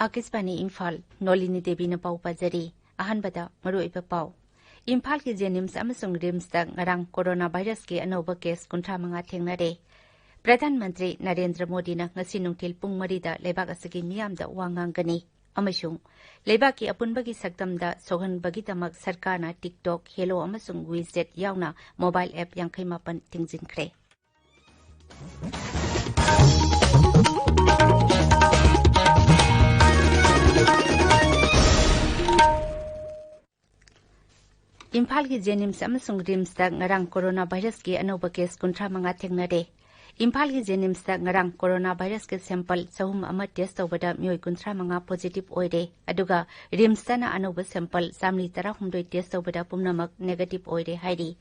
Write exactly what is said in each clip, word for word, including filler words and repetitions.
ꯑꯥꯀꯥꯁꯕꯥꯅꯤ ꯏꯝꯐꯥꯜ, ꯅꯣꯂꯤꯅꯤ ꯗꯦꯕꯤꯅ ꯄꯥꯎ ꯄꯥꯖꯔꯤ꯫ ꯑꯍꯥꯟꯕꯗ ꯃꯔꯨꯑꯣꯏꯕ ꯄꯥꯎ꯫ ꯏꯝꯐꯥꯜꯒꯤ JNIMS ꯑꯃꯁꯨꯡ RIMSꯇ ꯉꯔꯥꯡ corona virusꯀꯤ ꯑꯅꯧꯕ case ꯀꯨꯟꯊ꯭ꯔꯥ ꯃꯉꯥ ꯊꯦꯡꯅꯔꯦ꯫ ꯄ꯭ꯔꯙꯥꯟ ꯃꯟꯇ꯭ꯔꯤ ꯅꯔꯦꯟꯗ꯭ꯔ ꯃꯣꯗꯤꯅ ꯉꯁꯤ ꯅꯨꯡꯊꯤꯜ ꯄꯨꯡ ꯃꯔꯤꯗ ꯂꯩꯕꯥꯛ ꯑꯁꯤꯒꯤ ꯃꯤꯌꯥꯝꯗ ꯋꯥ ꯉꯥꯡꯒꯅꯤ꯫ ꯑꯃꯁꯨꯡ ꯂꯩꯕꯥꯛꯀꯤ ꯑꯄꯨꯟꯕꯒꯤ ꯁꯛꯇꯝꯗ ꯁꯣꯛꯍꯟꯕꯒꯤꯗꯃꯛ ꯁꯔꯀꯥꯔꯅ TikTok, Helo ꯑꯃꯁꯨꯡ WeChat ꯌꯥꯎꯅ mobile app ꯌꯥꯡꯈꯩ ꯃꯥꯄꯟ ꯊꯤꯡꯖꯤꯟꯈ꯭ꯔꯦ꯫ ꯏꯝꯐꯥꯜꯒꯤ JNIMS ꯑꯃꯁꯨꯡ RIMSꯇ ꯉꯔꯥꯡ corona virusꯀꯤ ꯑꯅꯧꯕ case ꯀꯨꯟꯊ꯭ꯔꯥ ꯃꯉꯥ ꯊꯦꯡꯅꯔꯦ꯫ ꯏꯝꯐꯥꯜꯒꯤ JNIMSꯇ ꯉꯔꯥꯡ corona virusꯀꯤ sample ꯆꯍꯨꯝ ꯑꯃ test ꯇꯧꯕꯗ ꯃꯤꯑꯣꯏ ꯀꯨꯟꯊ꯭ꯔꯥ ꯃꯉꯥ positive ꯑꯣꯏꯔꯦ꯫ ꯑꯗꯨꯒ RIMSꯇꯅ ꯑꯅꯧꯕ sample ꯆꯥꯃꯔꯤ ꯇꯔꯥꯍꯨꯝꯗꯣꯏ test ꯇꯧꯕꯗ ꯄꯨꯝꯅꯃꯛ negative ꯑꯣꯏꯔꯦ ꯍꯥꯏꯔꯤ꯫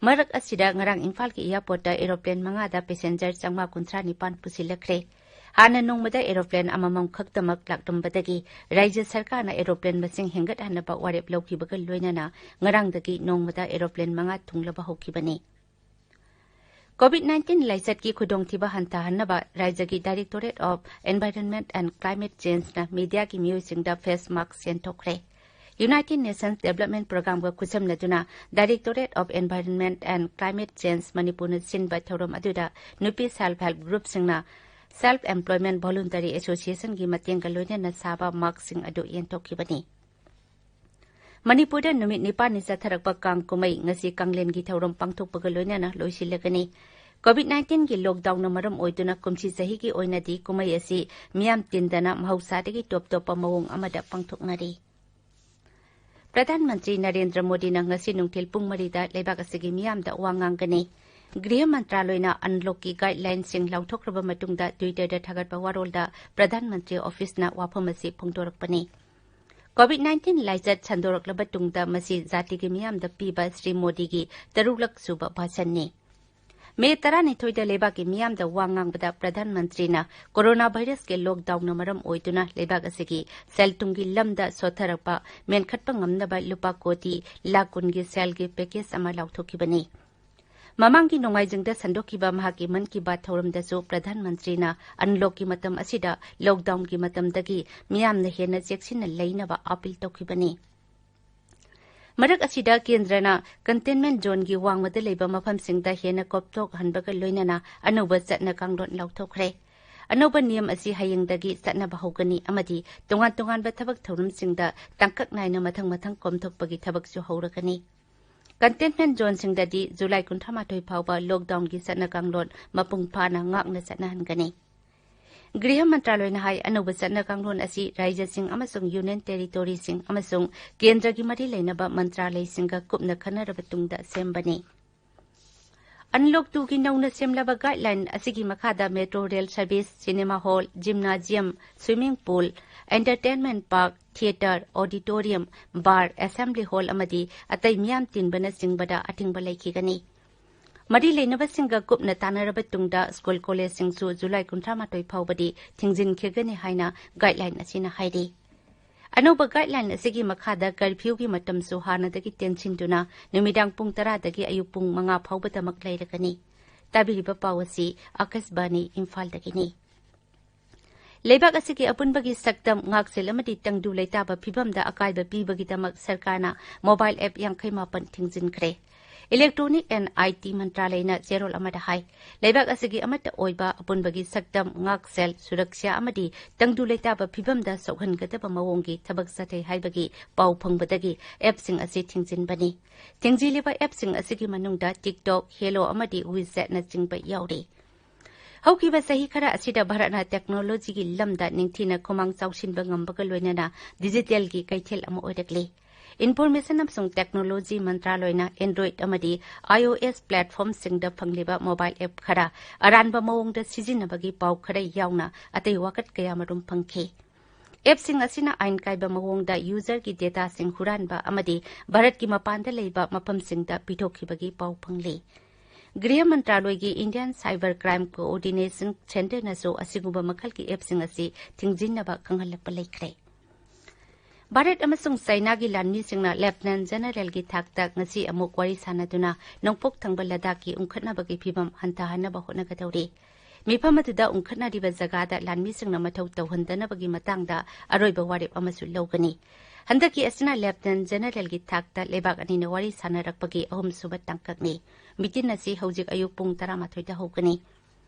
ꯃꯔꯛ ꯑꯁꯤꯗ ꯉꯔꯥꯡ ꯏꯝꯐꯥꯜꯒꯤ airportꯇ aeroplane ꯃꯉꯥꯗ passenger ꯆꯥꯝꯃꯉꯥ ꯀꯨꯟꯊ꯭ꯔꯥ ꯅꯤꯄꯥꯟ ꯄꯨꯁꯤꯜꯂꯛꯈ꯭ꯔꯦ꯫ ꯍꯥꯟꯅ ꯅꯣꯡꯃꯗ aeroplane ꯑꯃꯃꯝ ꯈꯛꯇꯃꯛ ꯂꯥꯛꯂꯝꯕꯗꯒꯤ ꯔꯥꯖ꯭ꯌ ꯁꯔꯀꯥꯔꯅ aeroplane ꯃꯁꯤꯡ ꯍꯦꯟꯒꯠꯍꯟꯅꯕ ꯋꯥꯔꯦꯞ ꯂꯧꯈꯤꯕꯒ ꯂꯣꯏꯅꯅ ꯉꯔꯥꯡꯗꯒꯤ ꯅꯣꯡꯃꯗ aeroplane ꯃꯉꯥ ꯊꯨꯡꯂꯕ ꯍꯧꯈꯤꯕꯅꯤ꯫ COVID nineteen ꯂꯥꯏꯆꯠꯀꯤ ꯈꯨꯗꯣꯡꯊꯤꯕ ꯍꯟꯊꯍꯟꯅꯕ ꯔꯥꯖ꯭ꯌꯒꯤ Directorate of Environment and Climate Changeꯅ mediaꯒꯤ ꯃꯤꯑꯣꯏꯁꯤꯡꯗ face mask ꯌꯦꯟꯊꯣꯛꯈ꯭ꯔꯦ꯫ United Nations Development Programmeꯒ ꯈꯨꯠꯁꯝꯅꯗꯨꯅ Directorate of Environment and Climate Change ꯃꯅꯤꯄꯨꯔꯅ ꯁꯤꯟꯕ ꯊꯧꯔꯝ ꯑꯗꯨꯗ ꯅꯨꯄꯤ self help groupꯁꯤꯡꯅ Self Employment Voluntary Associationꯒꯤ ꯃꯇꯦꯡꯒ ꯂꯣꯏꯅꯅ ꯁꯥꯕ maskꯁꯤꯡ ꯑꯗꯨ ꯌꯦꯟꯊꯣꯛꯈꯤꯕꯅꯤ꯫ ꯃꯅꯤꯄꯨꯔꯗ ꯅꯨꯃꯤꯠ ꯅꯤꯄꯥꯟꯅꯤ ꯆꯠꯊꯔꯛꯄ ꯀꯥꯡ ꯀꯨꯝꯍꯩ ꯉꯁꯤ ꯀꯥꯡꯂꯦꯟꯒꯤ ꯊꯧꯔꯝ ꯄꯥꯡꯊꯣꯛꯄꯒ ꯂꯣꯏꯅꯅ ꯂꯣꯏꯁꯤꯜꯂꯒꯅꯤ꯫ COVID nineteenꯒꯤ lockdownꯅ ꯃꯔꯝ ꯑꯣꯏꯗꯨꯅ ꯀꯨꯝꯁꯤ ꯆꯍꯤꯒꯤ ꯑꯣꯏꯅꯗꯤ ꯀꯨꯝꯍꯩ ꯑꯁꯤ ꯃꯤꯌꯥꯝ ꯇꯤꯟꯗꯅ ꯃꯍꯧꯁꯥꯗꯒꯤ ꯇꯣꯞ ꯇꯣꯞꯄ ꯃꯑꯣꯡ ꯑꯃꯗ ꯄꯥꯡꯊꯣꯛꯅꯔꯤ꯫ ꯄ꯭ꯔꯙꯥꯟ ꯃꯟꯇ꯭ꯔꯤ ꯅꯔꯦꯟꯗ꯭ꯔ ꯃꯣꯗꯤꯅ ꯉꯁꯤ ꯅꯨꯡꯊꯤꯜ ꯄꯨꯡ ꯃꯔꯤꯗ ꯂꯩꯕꯥꯛ ꯑꯁꯤꯒꯤ ꯃꯤꯌꯥꯝꯗ ꯋꯥ ꯉꯥꯡꯒꯅꯤ꯫ ꯒ꯭ꯔꯤꯍ ꯃꯟꯇ꯭ꯔꯥꯂꯣꯏꯅ unlockꯀꯤ guidelineꯁꯤꯡ ꯂꯥꯎꯊꯣꯛꯈ꯭ꯔꯕ ꯃꯇꯨꯡꯗ Twitterꯗ ꯊꯥꯒꯠꯄ ꯋꯥꯔꯣꯜꯗ ꯄ꯭ꯔꯙꯥꯟ ꯃꯟꯇ꯭ꯔꯤ officeꯅ ꯋꯥꯐꯝ ꯑꯁꯤ ꯐꯣꯡꯗꯣꯔꯛꯄꯅꯤ꯫ COVID nineteen ꯂꯥꯏꯆꯠ ꯁꯟꯗꯣꯔꯛꯂꯕ ꯇꯨꯡꯗ ꯃꯁꯤ ꯖꯥꯇꯤꯒꯤ ꯃꯤꯌꯥꯝꯗ ꯄꯤꯕ ꯁ꯭ꯔꯤ ꯃꯣꯗꯤꯒꯤ ꯇꯔꯨꯛꯂꯛ ꯁꯨꯕ ꯚꯥꯁꯟꯅꯤ꯫ ꯃꯦ ꯇꯔꯥꯅꯤꯊꯣꯏꯗ ꯂꯩꯕꯥꯛꯀꯤ ꯃꯤꯌꯥꯝꯗ ꯋꯥ ꯉꯥꯡꯕꯗ ꯄ꯭ꯔꯙꯥꯟ ꯃꯟꯇ꯭ꯔꯤꯅ corona virusꯀꯤ lockdownꯅ ꯃꯔꯝ ꯑꯣꯏꯗꯨꯅ ꯂꯩꯕꯥꯛ ꯑꯁꯤꯒꯤ ꯁꯦꯜ ꯊꯨꯝꯒꯤ ꯂꯝꯗ ꯁꯣꯠꯊꯔꯛꯄ ꯃꯦꯟꯈꯠꯄ ꯉꯝꯅꯕ ꯂꯨꯄꯥ ꯀꯣꯇꯤ ꯂꯥꯈ ꯀꯨꯟꯒꯤ ꯁꯦꯜꯒꯤ package ꯑꯃ ꯂꯥꯎꯊꯣꯛꯈꯤꯕꯅꯤ꯫ ꯃꯃꯥꯡꯒꯤ ꯅꯣꯡꯃꯥꯏꯖꯤꯡꯗ ꯁꯟꯗꯣꯛꯈꯤꯕ ꯃꯍꯥꯛꯀꯤ ꯃꯟ ꯀꯤ ꯕꯥꯠ ꯊꯧꯔꯝꯗꯁꯨ ꯄ꯭ꯔꯙꯥꯟ ꯃꯟꯇ꯭ꯔꯤꯅ ꯑꯟꯂꯣꯛꯀꯤ ꯃꯇꯝ ꯑꯁꯤꯗ ꯂꯣꯛꯗꯥꯎꯟꯒꯤ ꯃꯇꯝꯗꯒꯤ ꯃꯤꯌꯥꯝꯅ ꯍꯦꯟꯅ ꯆꯦꯛꯁꯤꯟꯅ ꯂꯩꯅꯕ ꯑꯥꯄꯤꯜ ꯇꯧꯈꯤꯕꯅꯤ꯫ ꯃꯔꯛ ꯑꯁꯤꯗ ꯀꯦꯟꯗ꯭ꯔꯅ ꯀꯟꯇꯦꯟꯃꯦꯟ ꯖꯣꯟꯒꯤ ꯋꯥꯡꯃꯗ ꯂꯩꯕ ꯃꯐꯝꯁꯤꯡꯗ ꯍꯦꯟꯅ ꯀꯣꯝꯊꯣꯛꯍꯟꯕꯒ ꯂꯣꯏꯅꯅ ꯑꯅꯧꯕ ꯆꯠꯅ ꯀꯥꯡꯂꯣꯟ ꯂꯥꯎꯊꯣꯛꯈ꯭ꯔꯦ꯫ ꯑꯅꯧꯕ ꯅꯤꯌꯝ ꯑꯁꯤ ꯍꯌꯦꯡꯗꯒꯤ ꯆꯠꯅꯕ ꯍꯧꯒꯅꯤ ꯑꯃꯗꯤ ꯇꯣꯉꯥꯟ ꯇꯣꯉꯥꯟꯕ ꯊꯕꯛ ꯊꯧꯔꯝꯁꯤꯡꯗ ꯇꯥꯡꯀꯛ ꯅꯥꯏꯅ ꯃꯊꯪ ꯃꯊꯪ ꯀꯣꯝꯊꯣꯛꯄꯒꯤ ꯊꯕꯛꯁꯨ ꯍꯧꯔꯒꯅꯤ꯫ ꯀꯟꯇꯦꯟꯃꯦꯟ ꯖꯣꯟꯁꯤꯡꯗꯗꯤ ꯖꯨꯂꯥꯏ ꯀꯨꯟꯊ꯭ꯔꯥ ꯃꯥꯊꯣꯏ ꯐꯥꯎꯕ ꯂꯣꯛꯗꯥꯎꯟꯒꯤ ꯆꯠꯅ ꯀꯥꯡꯂꯣꯟ ꯃꯄꯨꯡ ꯐꯥꯅ ꯉꯥꯛꯅ ꯆꯠꯅꯍꯟꯒꯅꯤ꯫ ꯒ꯭ꯔꯤꯍ ꯃꯟꯇ꯭ꯔꯥꯂꯣꯏꯅ ꯍꯥꯏ, ꯑꯅꯧꯕ ꯆꯠꯅ ꯀꯥꯡꯂꯣꯟ ꯑꯁꯤ ꯔꯥꯖ꯭ꯌꯁꯤꯡ ꯑꯃꯁꯨꯡ ꯌꯨꯅꯤꯌꯟ ꯇꯦꯔꯤꯇꯣꯔꯤꯁꯤꯡ ꯑꯃꯁꯨꯡ ꯀꯦꯟꯗ꯭ꯔꯒꯤ ꯃꯔꯤ ꯂꯩꯅꯕ ꯃꯟꯇ꯭ꯔꯥꯂꯌꯁꯤꯡꯒ ꯀꯨꯞꯅ ꯈꯟꯅꯔꯕ ꯇꯨꯡꯗ ꯁꯦꯝꯕꯅꯤ꯫ ꯑꯟꯂꯣꯛ ꯇꯨꯒꯤ ꯅꯧꯅ ꯁꯦꯝꯂꯕ ꯒꯥꯏꯗꯂꯥꯏꯟ ꯑꯁꯤꯒꯤ ꯃꯈꯥꯗ metro rail service, cinema hall, gymnasium, swimming pool, entertainment park, theatre, auditorium, bar, assembly hall ꯑꯃꯗꯤ ꯑꯇꯩ ꯃꯤꯌꯥꯝ ꯇꯤꯟꯕꯅꯆꯤꯡꯕꯗ ꯑꯊꯤꯡꯕ ꯂꯩꯈꯤꯒꯅꯤ꯫ ꯃꯔꯤ ꯂꯩꯅꯕꯁꯤꯡꯒ ꯀꯨꯞꯅ ꯇꯥꯟꯅꯔꯕ ꯇꯨꯡꯗ ꯁ꯭ꯀꯨꯜ ꯀꯣꯂꯦꯖꯁꯤꯡꯁꯨ ꯖꯨꯂꯥꯏ ꯀꯨꯟꯊ꯭ꯔꯥ ꯃꯥꯊꯣꯏ ꯐꯥꯎꯕꯗꯤ ꯊꯤꯡꯖꯤꯟꯈꯤꯒꯅꯤ ꯍꯥꯏꯅ ꯒꯥꯏꯗꯂꯥꯏꯟ ꯑꯁꯤꯅ ꯍꯥꯏꯔꯤ꯫ ꯑꯅꯧꯕ ꯒꯥꯏꯗꯂꯥꯏꯟ ꯑꯁꯤꯒꯤ ꯃꯈꯥꯗ ꯀꯔꯐ꯭ꯌꯨꯒꯤ ꯃꯇꯝꯁꯨ ꯍꯥꯟꯅꯗꯒꯤ ꯇꯦꯟꯁꯤꯟꯗꯨꯅ ꯅꯨꯃꯤꯗꯥꯡ ꯄꯨꯡ ꯇꯔꯥꯗꯒꯤ ꯑꯌꯨꯛ ꯄꯨꯡ ꯃꯉꯥ ꯐꯥꯎꯕꯗꯃꯛ ꯂꯩꯔꯒꯅꯤ꯫ ꯇꯥꯕꯤꯔꯤꯕ ꯄꯥꯎ ꯑꯁꯤ ꯑꯥꯀꯥꯁꯕꯥꯅꯤ ꯏꯝꯐꯥꯜꯗꯒꯤꯅꯤ꯫ ꯂꯩꯕꯥꯛ ꯑꯁꯤꯒꯤ ꯑꯄꯨꯟꯕꯒꯤ ꯁꯛꯇꯝ, ꯉꯥꯛꯁꯦꯜ ꯑꯃꯗꯤ ꯇꯪꯗꯨ ꯂꯩꯇꯥꯕ ꯐꯤꯕꯝꯗ ꯑꯀꯥꯏꯕ ꯄꯤꯕꯒꯤꯗꯃꯛ ꯁꯔꯀꯥꯔꯅ ꯃꯣꯕꯥꯏꯜ ꯑꯦꯞ ꯌꯥꯡꯈꯩ ꯃꯥꯄꯟ ꯊꯤꯡꯖꯤꯟꯈ꯭ꯔꯦ꯫ ꯏꯂꯦꯛꯇ꯭ꯔꯣꯅꯤꯛ ꯑꯦꯟ ꯑꯥꯏ ꯇꯤ ꯃꯟꯇ꯭ꯔꯥꯂꯌꯅ ꯆꯦꯔꯣꯜ ꯑꯃꯗ ꯍꯥꯏ, ꯂꯩꯕꯥꯛ ꯑꯁꯤꯒꯤ ꯑꯃꯠꯇ ꯑꯣꯏꯕ ꯑꯄꯨꯟꯕꯒꯤ ꯁꯛꯇꯝ, ꯉꯥꯛꯁꯦꯜ, ꯁꯨꯔꯛꯁꯥ ꯑꯃꯗꯤ ꯇꯪꯗꯨ ꯂꯩꯇꯥꯕ ꯐꯤꯕꯝꯗ ꯁꯣꯛꯍꯟꯒꯗꯕ ꯃꯑꯣꯡꯒꯤ ꯊꯕꯛ ꯆꯠꯊꯩ ꯍꯥꯏꯕꯒꯤ ꯄꯥꯎ ꯐꯪꯕꯗꯒꯤ ꯑꯦꯞꯁꯤꯡ ꯑꯁꯤ ꯊꯤꯡꯖꯤꯟꯕꯅꯤ꯫ ꯊꯤꯡꯖꯤꯜꯂꯤꯕ ꯑꯦꯞꯁꯤꯡ ꯑꯁꯤꯒꯤ ꯃꯅꯨꯡꯗ TikTok, Helo ꯑꯃꯗꯤ WeChatꯅꯆꯤꯡꯕ ꯌꯥꯎꯔꯤ꯫ ꯍꯧꯈꯤꯕ ꯆꯍꯤ ꯈꯔ ꯑꯁꯤꯗ ꯚꯥꯔꯠꯅ ꯇꯦꯛꯅꯣꯂꯣꯖꯤꯒꯤ ꯂꯝꯗ ꯅꯤꯡꯊꯤꯅ ꯈꯨꯃꯥꯡ ꯆꯥꯎꯁꯤꯟꯕ ꯉꯝꯕꯒ ꯂꯣꯏꯅꯅ ꯗꯤꯖꯤꯇꯦꯜꯒꯤ ꯀꯩꯊꯦꯜ ꯑꯃ ꯑꯣꯏꯔꯛꯂꯤ꯫ ꯏꯟꯐꯣꯔꯃꯦꯁꯟ ꯑꯃꯁꯨꯡ ꯇꯦꯛꯅꯣꯂꯣꯖꯤ ꯃꯟꯇ꯭ꯔꯥꯂꯣꯏꯅ Android ꯑꯃꯗꯤ iOS ꯄ꯭ꯂꯦꯠꯐꯣꯔꯝꯁꯤꯡꯗ ꯐꯪꯂꯤꯕ ꯃꯣꯕꯥꯏꯜ ꯑꯦꯞ ꯈꯔ ꯑꯔꯥꯟꯕ ꯃꯑꯣꯡꯗ ꯁꯤꯖꯤꯟꯅꯕꯒꯤ ꯄꯥꯎ ꯈꯔ ꯌꯥꯎꯅ ꯑꯇꯩ ꯋꯥꯀꯠ ꯀꯌꯥꯃꯔꯨꯝ ꯐꯪꯈꯤ꯫ ꯑꯦꯞꯁꯤꯡ ꯑꯁꯤꯅ ꯑꯥꯏꯟ ꯀꯥꯏꯕ ꯃꯑꯣꯡꯗ ꯌꯨꯖꯔꯒꯤ ꯗꯦꯇꯥꯁꯤꯡ ꯍꯨꯔꯥꯟꯕ ꯑꯃꯗꯤ ꯚꯥꯔꯠꯀꯤ ꯃꯄꯥꯟꯗ ꯂꯩꯕ ꯃꯐꯝꯁꯤꯡꯗ ꯄꯤꯊꯣꯛꯈꯤꯕꯒꯤ ꯄꯥꯎ ꯐꯪꯂꯤ꯫ ꯒ꯭ꯔꯤꯍ ꯃꯟꯇ꯭ꯔꯥꯂꯣꯏꯒꯤ Indian Cyber Crime Coordination Centreꯅꯁꯨ ꯑꯁꯤꯒꯨꯝꯕ ꯃꯈꯜꯒꯤ ꯑꯦꯞꯁꯤꯡ ꯑꯁꯤ ꯊꯤꯡꯖꯤꯟꯅꯕ ꯈꯪꯍꯜꯂꯛꯄ ꯂꯩꯈ꯭ꯔꯦ꯫ ꯚꯥꯔꯠ ꯑꯃꯁꯨꯡ ꯆꯥꯏꯅꯥꯒꯤ ꯂꯥꯟꯃꯤꯁꯤꯡꯅ ꯂꯦꯐꯇꯤꯅꯦꯟ ꯖꯦꯅꯔꯦꯜꯒꯤ ꯊꯥꯛꯇ ꯉꯁꯤ ꯑꯃꯨꯛ ꯋꯥꯔꯤ ꯁꯥꯟꯅꯗꯨꯅ ꯅꯣꯡꯄꯣꯛ ꯊꯪꯕ ꯂꯗꯥꯈꯀꯤ ꯎꯪꯈꯠꯅꯕꯒꯤ ꯐꯤꯚꯝ ꯍꯟꯊꯍꯟꯅꯕ ꯍꯣꯠꯅꯒꯗꯧꯔꯤ꯫ ꯃꯤꯐꯝ ꯑꯗꯨꯗ ꯎꯪꯈꯠꯅꯔꯤꯕ ꯖꯒꯥꯗ ꯂꯥꯟꯃꯤꯁꯤꯡꯅ ꯃꯊꯧ ꯇꯧꯍꯟꯗꯅꯕꯒꯤ ꯃꯇꯥꯡꯗ ꯑꯔꯣꯏꯕ ꯋꯥꯔꯦꯞ ꯑꯃꯁꯨ ꯂꯧꯒꯅꯤ꯫ ꯍꯟꯗꯛꯀꯤ ꯑꯁꯤꯅ ꯂꯦꯐꯇꯤꯅꯦꯟ ꯖꯦꯅꯔꯦꯜꯒꯤ ꯊꯥꯛꯇ ꯂꯩꯕꯥꯛ ꯑꯅꯤꯅ ꯋꯥꯔꯤ ꯁꯥꯟꯅꯔꯛꯄꯒꯤ ꯑꯍꯨꯝꯁꯨꯕ ꯇꯥꯡꯀꯛꯅꯤ꯫ ꯃꯤꯇꯤꯟ ꯑꯁꯤ ꯍꯧꯖꯤꯛ ꯑꯌꯨꯛ ꯄꯨꯡ ꯇꯔꯥꯃꯥꯊꯣꯏꯗ ꯍꯧꯒꯅꯤ꯫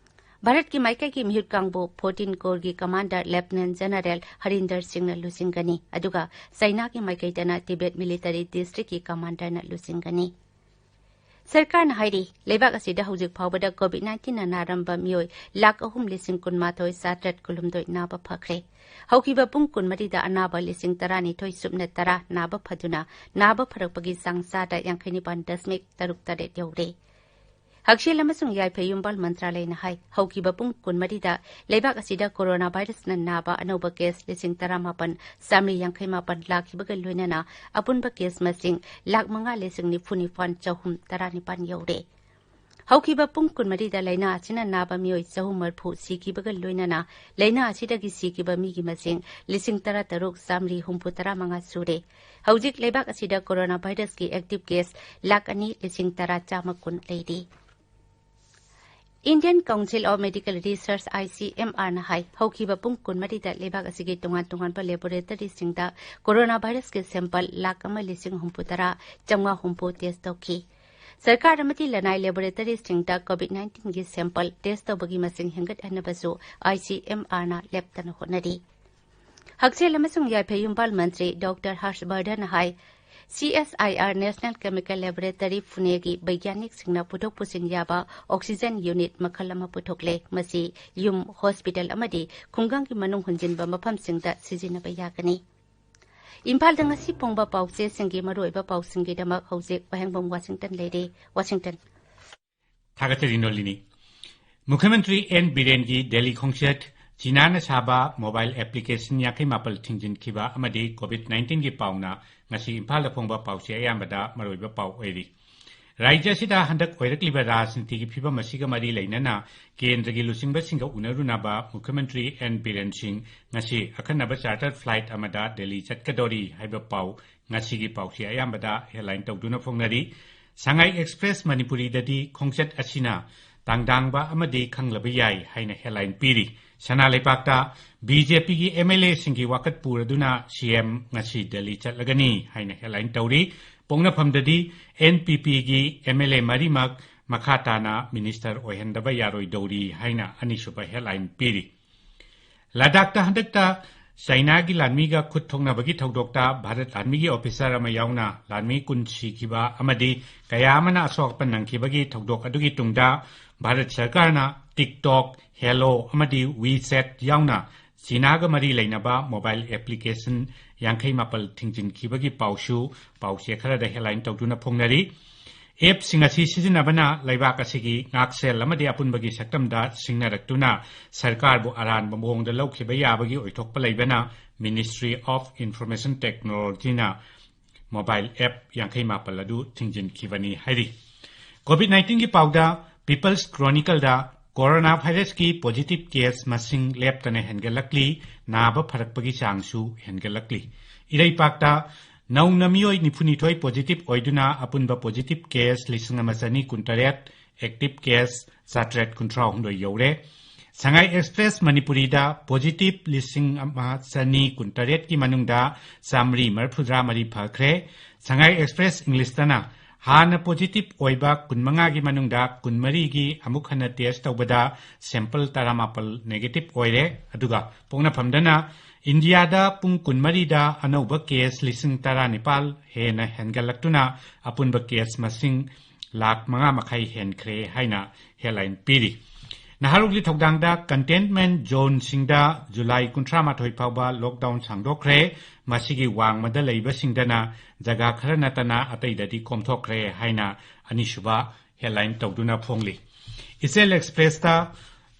ꯚꯥꯔꯠꯀꯤ ꯃꯥꯏꯀꯩꯒꯤ ꯃꯤꯍꯨꯠ ꯀꯥꯡꯕꯨ ꯐꯣꯔꯇꯤꯟ ꯀꯣꯔꯒꯤ ꯀꯃꯥꯟꯗꯔ ꯂꯦꯐꯇꯤꯅꯦꯟ ꯖꯦꯅꯔꯦꯜ ꯍꯔꯤꯟꯗꯔ ꯁꯤꯡꯅ ꯂꯨꯆꯤꯡꯒꯅꯤ, ꯑꯗꯨꯒ ꯆꯥꯏꯅꯥꯒꯤ ꯃꯥꯏꯀꯩꯗꯅ ꯇꯤꯕꯦꯠ ꯃꯤꯂꯤꯇꯔꯤ ꯗꯤꯁꯇ꯭ꯔꯤꯛꯀꯤ ꯀꯃꯥꯟꯗꯔꯅ ꯂꯨꯆꯤꯡꯒꯅꯤ꯫ ꯁꯔꯀꯥꯔꯅ ꯍꯥꯏꯔꯤ, ꯂꯩꯕꯥꯛ ꯑꯁꯤꯗ ꯍꯧꯖꯤꯛ ꯐꯥꯎꯕꯗ ꯀꯣꯚꯤꯗ ꯅꯥꯏꯟꯇꯤꯟꯅ ꯅꯥꯔꯝꯕ ꯃꯤꯑꯣꯏ ꯂꯥꯈ ꯑꯍꯨꯝ ꯂꯤꯁꯤꯡ ꯀꯨꯟꯃꯥꯊꯣꯏ ꯆꯥꯇ꯭ꯔꯦꯠ ꯀꯨꯟꯍꯨꯝꯗꯣꯏ ꯅꯥꯕ ꯐꯈ꯭ꯔꯦ꯫ ꯍꯧꯈꯤꯕ ꯄꯨꯡ ꯀꯨꯟꯃꯔꯤꯗ ꯑꯅꯥꯕ ꯂꯤꯁꯤꯡ ꯇꯔꯥꯅꯤꯊꯣꯏ ꯁꯨꯞꯅ ꯇꯔꯥ ꯅꯥꯕ ꯐꯗꯨꯅ, ꯅꯥꯕ ꯐꯔꯛꯄꯒꯤ ꯆꯥꯡ ꯆꯥꯗ ꯌꯥꯡꯈꯩ ꯅꯤꯄꯥꯟ ꯗꯁꯃꯤꯛ ꯇꯔꯨꯛ ꯇꯔꯦꯠ ꯌꯧꯔꯦ꯫ ꯍꯛꯁꯦꯜ ꯑꯃꯁꯨꯡ ꯌꯥꯏꯐ ꯌꯨꯝꯕꯥꯜ ꯃꯟꯇ꯭ꯔꯥꯂꯌꯅ ꯍꯥꯏ, ꯍꯧꯈꯤꯕ ꯄꯨꯡ ꯀꯨꯟꯃꯔꯤꯗ ꯂꯩꯕꯥꯛ ꯑꯁꯤꯗ ꯀꯣꯔꯣꯅꯥ ꯚꯥꯏꯔꯁꯅ ꯅꯥꯕ ꯑꯅꯧꯕ ꯀꯦꯁ ꯂꯤꯁꯤꯡ ꯇꯔꯥꯃꯥꯄꯟ ꯆꯥꯃꯔꯤ ꯌꯥꯡꯈꯩ ꯃꯥꯄꯟ ꯂꯥꯛꯈꯤꯕꯒ ꯂꯣꯏꯅꯅ ꯑꯄꯨꯟꯕ ꯀꯦꯁ ꯃꯁꯤꯡ ꯂꯥꯈ ꯃꯉꯥ ꯂꯤꯁꯤꯡ ꯅꯤꯐꯨ ꯅꯤꯄꯥꯟ ꯆꯍꯨꯝ ꯇꯔꯥꯅꯤꯄꯥꯟ ꯌꯧꯔꯦ꯫ ꯍꯧꯈꯤꯕ ꯄꯨꯡ ꯀꯨꯟꯃꯔꯤꯗ ꯂꯥꯏꯅꯥ ꯑꯁꯤꯅ ꯅꯥꯕ ꯃꯤꯑꯣꯏ ꯆꯍꯨꯝ ꯃꯔꯤꯐꯨ ꯁꯤꯈꯤꯕꯒ ꯂꯣꯏꯅꯅ ꯂꯥꯏꯅꯥ ꯑꯁꯤꯗꯒꯤ ꯁꯤꯈꯤꯕ ꯃꯤꯒꯤ ꯃꯁꯤꯡ ꯂꯤꯁꯤꯡ ꯇꯔꯥ ꯇꯔꯨꯛ ꯆꯥꯃꯔꯤ ꯍꯨꯝꯐꯨ ꯇꯔꯥ ꯃꯉꯥ ꯁꯨꯔꯦ꯫ ꯍꯧꯖꯤꯛ ꯂꯩꯕꯥꯛ ꯑꯁꯤꯗ ꯀꯣꯔꯣꯅꯥ ꯚꯥꯏꯔꯁꯀꯤ ꯑꯦꯛꯇꯤꯚ ꯀꯦꯁ ꯂꯥꯈ ꯑꯅꯤ ꯂꯤꯁꯤꯡ ꯇꯔꯥ ꯆꯥꯝꯃ ꯀꯨꯟ ꯂꯩꯔꯤ꯫ Indian Council of Medical Research, ICMR ꯅ ꯍꯥꯏ, ꯍꯧꯈꯤꯕ ꯄꯨꯡ ꯀꯨꯟꯃꯔꯤꯗ ꯂꯩꯕꯥꯛ ꯑꯁꯤꯒꯤ ꯇꯣꯉꯥꯟ ꯇꯣꯉꯥꯟꯕ ꯂꯦꯕꯣꯔꯦꯇꯔꯤꯁꯤꯡꯗ ꯀꯣꯔꯣꯅꯥ ꯚꯥꯏꯔꯁꯀꯤ ꯁꯦꯝꯄꯜ ꯂꯥꯈ ꯑꯃ ꯂꯤꯁꯤꯡ ꯍꯨꯝꯐꯨ ꯇꯔꯥ ꯆꯥꯝꯃꯉꯥ ꯍꯨꯝꯐꯨ ꯇꯦꯁ ꯇꯧꯈꯤ꯫ ꯁꯔꯀꯥꯔ ꯑꯃꯗꯤ ꯂꯅꯥꯏ ꯂꯦꯕꯣꯔꯦꯇꯔꯤꯁꯤꯡꯗ ꯀꯣꯚꯤꯗ ꯅꯥꯏꯟꯇꯤꯟꯒꯤ ꯁꯦꯝꯄꯜ ꯇꯦꯁ ꯇꯧꯕꯒꯤ ꯃꯁꯤꯡ ꯍꯦꯟꯒꯠꯍꯟꯅꯕꯁꯨ ICMR ꯅ ꯂꯦꯞꯇꯅ ꯍꯣꯠꯅꯔꯤ꯫ ꯍꯛꯁꯦꯜ ꯑꯃꯁꯨꯡ ꯌꯥꯏꯐ ꯌꯨꯝꯕꯥꯜ ꯃꯟꯇ꯭ꯔꯤ ꯗꯣꯛꯇꯔ ꯍꯔꯁ ꯕꯔꯙꯟꯅ ꯍꯥꯏ, CSIR National Chemical Laboratory ꯄꯨꯅꯦꯒꯤ ꯕꯩꯒ꯭ꯌꯥꯅꯤꯛꯁꯤꯡꯅ ꯄꯨꯊꯣꯛ ꯄꯨꯁꯤꯟ ꯌꯥꯕ ꯑꯣꯛꯁꯤꯖꯦꯟ ꯌꯨꯅꯤꯠ ꯃꯈꯜ ꯑꯃ ꯄꯨꯊꯣꯛꯂꯦ꯫ ꯃꯁꯤ ꯌꯨꯝ, ꯍꯣꯁꯄꯤꯇꯥꯜ ꯑꯃꯗꯤ ꯈꯨꯡꯒꯪꯒꯤ ꯃꯅꯨꯡ ꯍꯨꯟꯖꯤꯟꯕ ꯃꯐꯝꯁꯤꯡꯗ ꯁꯤꯖꯤꯟꯅꯕ ꯌꯥꯒꯅꯤ꯫ ꯏꯝꯐꯥꯜꯗ ꯉꯁꯤ ꯐꯣꯡꯕ ꯄꯥꯎꯆꯦꯁꯤꯡꯒꯤ ꯃꯔꯨꯑꯣꯏꯕ ꯄꯥꯎꯁꯤꯡꯒꯤꯗꯃꯛ ꯍꯧꯖꯤꯛ ꯋꯥꯍꯦꯡꯕꯝ ꯋꯥꯁꯤꯡꯇꯟ ꯂꯩꯔꯦ꯫ ꯋꯥꯁꯤꯡꯇꯟ꯫ ꯊꯥꯒꯠꯆꯔꯤ ꯅꯣꯂꯤꯅꯤ꯫ ꯃꯨꯈ꯭ꯌꯃꯟꯇ꯭ꯔꯤ ꯑꯦꯟ ꯕꯤꯔꯦꯟꯒꯤ ꯗꯦꯜꯂꯤ ꯈꯣꯡꯆꯠ, ꯆꯤꯅꯥꯅ ꯁꯥꯕ ꯃꯣꯕꯥꯏꯜ ꯑꯦꯄ꯭ꯂꯤꯀꯦꯁꯟ ꯌꯥꯡꯈꯩ ꯃꯥꯄꯜ ꯊꯤꯡꯖꯤꯟꯈꯤꯕ ꯑꯃꯗꯤ ꯀꯣꯚꯤꯗ ꯅꯥꯏꯟꯇꯤꯟꯒꯤ ꯄꯥꯎꯅ ꯉꯁꯤ ꯏꯝꯐꯥꯜꯗ ꯐꯣꯡꯕ ꯄꯥꯎꯆꯦ ꯑꯌꯥꯝꯕꯗ ꯃꯔꯨꯑꯣꯏꯕ ꯄꯥꯎ ꯑꯣꯏꯔꯤ꯫ ꯔꯥꯖ꯭ꯌ ꯑꯁꯤꯗ ꯍꯟꯗꯛ ꯑꯣꯏꯔꯛꯂꯤꯕ ꯔꯥꯖꯅꯤꯇꯤꯒꯤ ꯐꯤꯕꯝ ꯑꯁꯤꯒ ꯃꯔꯤ ꯂꯩꯅꯅ ꯀꯦꯟꯗ꯭ꯔꯒꯤ ꯂꯨꯆꯤꯡꯕꯁꯤꯡꯒ ꯎꯅꯔꯨꯅꯕ ꯃꯨꯈ꯭ꯌꯃꯟꯇ꯭ꯔꯤ ꯑꯦꯟ ꯕꯤꯔꯦꯟ ꯁꯤꯡ ꯉꯁꯤ ꯑꯈꯟꯅꯕ ꯆꯥꯔꯇꯔ ꯐ꯭ꯂꯥꯏꯠ ꯑꯃꯗ ꯗꯦꯜꯂꯤ ꯆꯠꯀꯗꯧꯔꯤ ꯍꯥꯏꯕ ꯄꯥꯎ ꯉꯁꯤꯒꯤ ꯄꯥꯎꯆꯦ ꯑꯌꯥꯝꯕꯗ ꯍꯦꯗꯂꯥꯏꯟ ꯇꯧꯗꯨꯅ ꯐꯣꯡꯅꯔꯤ꯫ ꯁꯉꯥꯏ ꯑꯦꯛꯁꯄ꯭ꯔꯦꯁ ꯃꯅꯤꯄꯨꯔꯤꯗꯗꯤ ꯈꯣꯡꯆꯠ ꯑꯁꯤꯅ ꯇꯥꯡꯗꯥꯡꯕ ꯑꯃꯗꯤ ꯈꯪꯂꯕ ꯌꯥꯏ ꯍꯥꯏꯅ ꯍꯦꯗꯂꯥꯏꯟ ꯄꯤꯔꯤ꯫ ꯁꯅꯥ ꯂꯩꯄꯥꯛꯇ ꯕꯤ ꯖꯦ ꯄꯤꯒꯤ ꯑꯦꯝ ꯑꯦꯜ ꯑꯦꯁꯤꯡꯒꯤ ꯋꯥꯀꯠ ꯄꯨꯔꯗꯨꯅ ꯁꯤ ꯑꯦꯝ ꯉꯁꯤ ꯗꯦꯜꯂꯤ ꯆꯠꯂꯒꯅꯤ ꯍꯥꯏꯅ ꯍꯦꯗꯂꯥꯏꯟ ꯇꯧꯔꯤ꯫ ꯄꯣꯛꯅꯐꯝꯗꯗꯤ ꯑꯦꯟ ꯄꯤ ꯄꯤꯒꯤ ꯑꯦꯝ ꯑꯦꯜ ꯑꯦ ꯃꯔꯤꯃꯛ ꯃꯈꯥ ꯇꯥꯅ ꯃꯤꯅꯤꯁꯇꯔ ꯑꯣꯏꯍꯟꯗꯕ ꯌꯥꯔꯣꯏꯗꯧꯔꯤ ꯍꯥꯏꯅ ꯑꯅꯤꯁꯨꯕ ꯍꯦꯗꯂꯥꯏꯟ ꯄꯤꯔꯤ꯫ ꯂꯗꯥꯈꯇ ꯍꯟꯗꯛꯇ ꯆꯥꯏꯅꯥꯒꯤ ꯂꯥꯟꯃꯤꯒ ꯈꯨꯠ ꯊꯣꯛꯅꯕꯒꯤ ꯊꯧꯗꯣꯛꯇ ꯚꯥꯔꯠ ꯂꯥꯟꯃꯤꯒꯤ ꯑꯣꯐꯤꯁꯥꯔ ꯑꯃ ꯌꯥꯎꯅ ꯂꯥꯟꯃꯤ ꯀꯨꯟ ꯁꯤꯈꯤꯕ ꯑꯃꯗꯤ ꯀꯌꯥ ꯑꯃꯅ ꯑꯁꯣꯛ ꯑꯄꯟ ꯅꯪꯈꯤꯕꯒꯤ ꯊꯧꯗꯣꯛ ꯑꯗꯨꯒꯤ ꯇꯨꯡꯗ ꯚꯥꯔꯠ ꯁꯔꯀꯥꯔꯅ TikTok, Helo ꯑꯃꯗꯤ WeChat ꯌꯥꯎꯅ ꯆꯤꯅꯥꯒ ꯃꯔꯤ ꯂꯩꯅꯕ ꯃꯣꯕꯥꯏꯜ ꯑꯦꯄ꯭ꯂꯤꯀꯦꯁꯟ ꯌꯥꯡꯈꯩ ꯃꯥꯄꯜ ꯊꯤꯡꯖꯤꯟꯈꯤꯕꯒꯤ ꯄꯥꯎꯁꯨ ꯄꯥꯎꯆꯦ ꯈꯔꯗ ꯍꯦꯗꯂꯥꯏꯟ ꯇꯧꯗꯨꯅ ꯐꯣꯡꯅꯔꯤ꯫ ꯑꯦꯞꯁꯤꯡ ꯑꯁꯤ ꯁꯤꯖꯤꯟꯅꯕꯅ ꯂꯩꯕꯥꯛ ꯑꯁꯤꯒꯤ ꯉꯥꯛꯁꯦꯜ ꯑꯃꯗꯤ ꯑꯄꯨꯟꯕꯒꯤ ꯁꯛꯇꯝꯗ ꯁꯤꯡꯅꯔꯛꯇꯨꯅ ꯁꯔꯀꯥꯔꯕꯨ ꯑꯔꯥꯟꯕ ꯃꯑꯣꯡꯗ ꯂꯧꯈꯤꯕ ꯌꯥꯕꯒꯤ ꯑꯣꯏꯊꯣꯛꯄ ꯂꯩꯕꯅ Ministry of Information Technologyꯅ ꯃꯣꯕꯥꯏꯜ ꯑꯦꯞ ꯌꯥꯡꯈꯩ ꯃꯥꯄꯜ ꯑꯗꯨ ꯊꯤꯡꯖꯤꯟꯈꯤꯕꯅꯤ ꯍꯥꯏꯔꯤ꯫ ꯀꯣꯚꯤꯗ ꯅꯥꯏꯟꯇꯤꯟꯒꯤ ꯄꯥꯎꯗ People's Chronicleꯗ ꯀꯣꯔꯣꯅꯥ ꯚꯥꯏꯔꯁꯀꯤ ꯄꯣꯖꯤꯇꯤꯚ ꯀꯦꯁ ꯃꯁꯤꯡ ꯂꯦꯞꯇꯅ ꯍꯦꯟꯒꯠꯂꯛꯂꯤ, ꯅꯥꯕ ꯐꯔꯛꯄꯒꯤ ꯆꯥꯡꯁꯨ ꯍꯦꯟꯒꯠꯂꯛꯂꯤ꯫ ꯏꯔꯩꯄꯥꯛꯇ ꯅꯧꯅ ꯃꯤꯑꯣꯏ ꯅꯤꯐꯨꯅꯤꯊꯣꯏ ꯄꯣꯖꯤꯇꯤꯚ ꯑꯣꯏꯗꯨꯅ ꯑꯄꯨꯟꯕ ꯄꯣꯖꯤꯇꯤꯚ ꯀꯦꯁ ꯂꯤꯁꯤꯡ ꯑꯃ ꯆꯅꯤ ꯀꯨꯟꯇꯔꯦꯠ, ꯑꯦꯛꯇꯤꯚ ꯀꯦꯁ ꯆꯥꯇ꯭ꯔꯦꯠ ꯀꯨꯟꯊ꯭ꯔꯥꯍꯨꯝꯗꯣꯏ ꯌꯧꯔꯦ꯫ ꯁꯉꯥꯏ ꯑꯦꯛꯁꯄ꯭ꯔꯦꯁ ꯃꯅꯤꯄꯨꯔꯤꯗ ꯄꯣꯖꯤꯇꯤꯚ ꯂꯤꯁꯤꯡ ꯑꯃ ꯆꯅꯤ ꯀꯨꯟꯇꯔꯦꯠꯀꯤ ꯃꯅꯨꯡꯗ ꯆꯥꯃꯔꯤ ꯃꯔꯤꯐꯨꯇꯔꯥ ꯃꯔꯤ ꯐꯈ꯭ꯔꯦ꯫ ꯁꯉꯥꯏ ꯑꯦꯛꯁꯄ꯭ꯔꯦꯁ ꯏꯪꯂꯤꯁꯇꯅ ꯍꯥꯟꯅ ꯄꯣꯖꯤꯇꯤꯚ ꯑꯣꯏꯕ ꯀꯨꯟꯃꯉꯥꯒꯤ ꯃꯅꯨꯡꯗ ꯀꯨꯟꯃꯔꯤꯒꯤ ꯑꯃꯨꯛ ꯍꯟꯅ ꯇꯦꯁ ꯇꯧꯕꯗ ꯁꯦꯝꯄꯜ ꯇꯔꯥꯃꯥꯄꯜ ꯅꯦꯒꯦꯇꯤꯚ ꯑꯣꯏꯔꯦ꯫ ꯑꯗꯨꯒ ꯄꯣꯛꯅꯐꯝꯗꯅ ꯏꯟꯗꯤꯌꯥꯗ ꯄꯨꯡ ꯀꯨꯟꯃꯔꯤꯗ ꯑꯅꯧꯕ ꯀꯦꯁ ꯂꯤꯁꯤꯡ ꯇꯔꯥꯅꯤꯄꯥꯜ ꯍꯦꯟꯅ ꯍꯦꯟꯒꯠꯂꯛꯇꯨꯅ ꯑꯄꯨꯟꯕ ꯀꯦꯁ ꯃꯁꯤꯡ ꯂꯥꯈ ꯃꯉꯥ ꯃꯈꯥꯏ ꯍꯦꯟꯈ꯭ꯔꯦ ꯍꯥꯏꯅ ꯍꯦꯗꯂꯥꯏꯟ ꯄꯤꯔꯤ꯫ ꯅꯍꯥꯔꯣꯜꯒꯤ ꯊꯧꯗꯥꯡꯗ ꯀꯟꯇꯦꯟꯃꯦꯟ ꯖꯣꯟꯁꯤꯡꯗ ꯖꯨꯂꯥꯏ ꯀꯨꯟꯊ꯭ꯔꯥ ꯃꯥꯊꯣꯏ ꯐꯥꯎꯕ ꯂꯣꯛꯗꯥꯎꯟ ꯁꯥꯡꯗꯣꯛꯈ꯭ꯔꯦ꯫ ꯃꯁꯤꯒꯤ ꯋꯥꯡꯃꯗ ꯂꯩꯕꯁꯤꯡꯗꯅ ꯖꯒꯥ ꯈꯔ ꯅꯠꯇꯅ ꯑꯇꯩꯗꯗꯤ ꯀꯣꯝꯊꯣꯛꯈ꯭ꯔꯦ ꯍꯥꯏꯅ ꯑꯅꯤꯁꯨꯕ ꯍꯦꯗꯂꯥꯏꯟ ꯇꯧꯗꯨꯅ ꯐꯣꯡꯂꯤ꯫ ꯏꯆꯦꯜ ꯑꯦꯛꯁꯄ꯭ꯔꯦꯁꯇ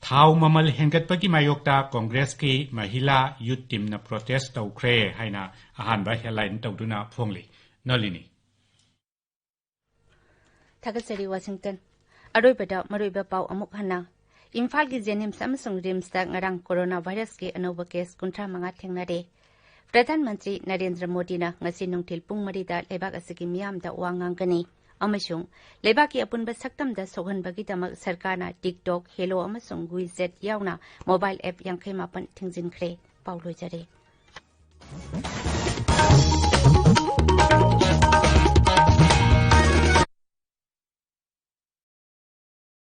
ꯊꯥꯎ ꯃꯃꯜ ꯍꯦꯟꯒꯠꯄꯒꯤ ꯃꯥꯌꯣꯛꯇ ꯀꯣꯡꯒ꯭ꯔꯦꯁꯀꯤ ꯃꯍꯤꯂꯥ ꯌꯨꯠ ꯇꯤꯝꯅ ꯄ꯭ꯔꯣꯇꯦꯁ ꯇꯧꯈ꯭ꯔꯦ ꯍꯥꯏꯅ ꯑꯍꯥꯟꯕ ꯍꯦꯗꯂꯥꯏꯟ ꯇꯧꯗꯨꯅ ꯐꯣꯡꯂꯤ꯫ ꯅꯣꯂꯤꯅꯤ꯫ ꯊꯥꯒꯠꯆꯔꯤ, ꯋꯥꯁꯤꯡꯇꯟ꯫ ꯑꯔꯣꯏꯕꯗ ꯃꯔꯨꯑꯣꯏꯕ ꯄꯥꯎ ꯑꯃꯨꯛ ꯍꯟꯅ꯫ ꯏꯝꯐꯥꯜꯒꯤ ꯖꯦꯅꯤꯝꯁ ꯑꯃꯁꯨꯡ ꯔꯤꯝꯁꯇ ꯉꯔꯥꯡ ꯀꯣꯔꯣꯅꯥ ꯚꯥꯏꯔꯁꯀꯤ ꯑꯅꯧꯕ ꯀꯦꯁ ꯀꯨꯟꯊ꯭ꯔꯥ ꯃꯉꯥ ꯊꯦꯡꯅꯔꯦ꯫ ꯄ꯭ꯔꯙꯥꯟ ꯃꯟꯇ꯭ꯔꯤ ꯅꯔꯦꯟꯗ꯭ꯔ ꯃꯣꯗꯤꯅ ꯉꯁꯤ ꯅꯨꯡꯊꯤꯜ ꯄꯨꯡ ꯃꯔꯤꯗ ꯂꯩꯕꯥꯛ ꯑꯁꯤꯒꯤ ꯃꯤꯌꯥꯝꯗ ꯋꯥ ꯉꯥꯡꯒꯅꯤ ꯑꯃꯁꯨꯡ ꯂꯩꯕꯥꯛꯀꯤ ꯑꯄꯨꯟꯕ ꯁꯛꯇꯝꯗ ꯁꯣꯛꯍꯟꯕꯒꯤꯗꯃꯛ ꯁꯔꯀꯥꯔꯅ TikTok, Helo ꯑꯃꯁꯨꯡ WeChat ꯌꯥꯎꯅ ꯃꯣꯕꯥꯏꯜ ꯑꯦꯞ ꯌꯥꯡꯈꯩ ꯃꯥꯄꯟ ꯊꯤꯡꯖꯤꯟꯈ꯭ꯔꯦ꯫ ꯄꯥꯎ ꯂꯣꯏꯖꯔꯦ꯫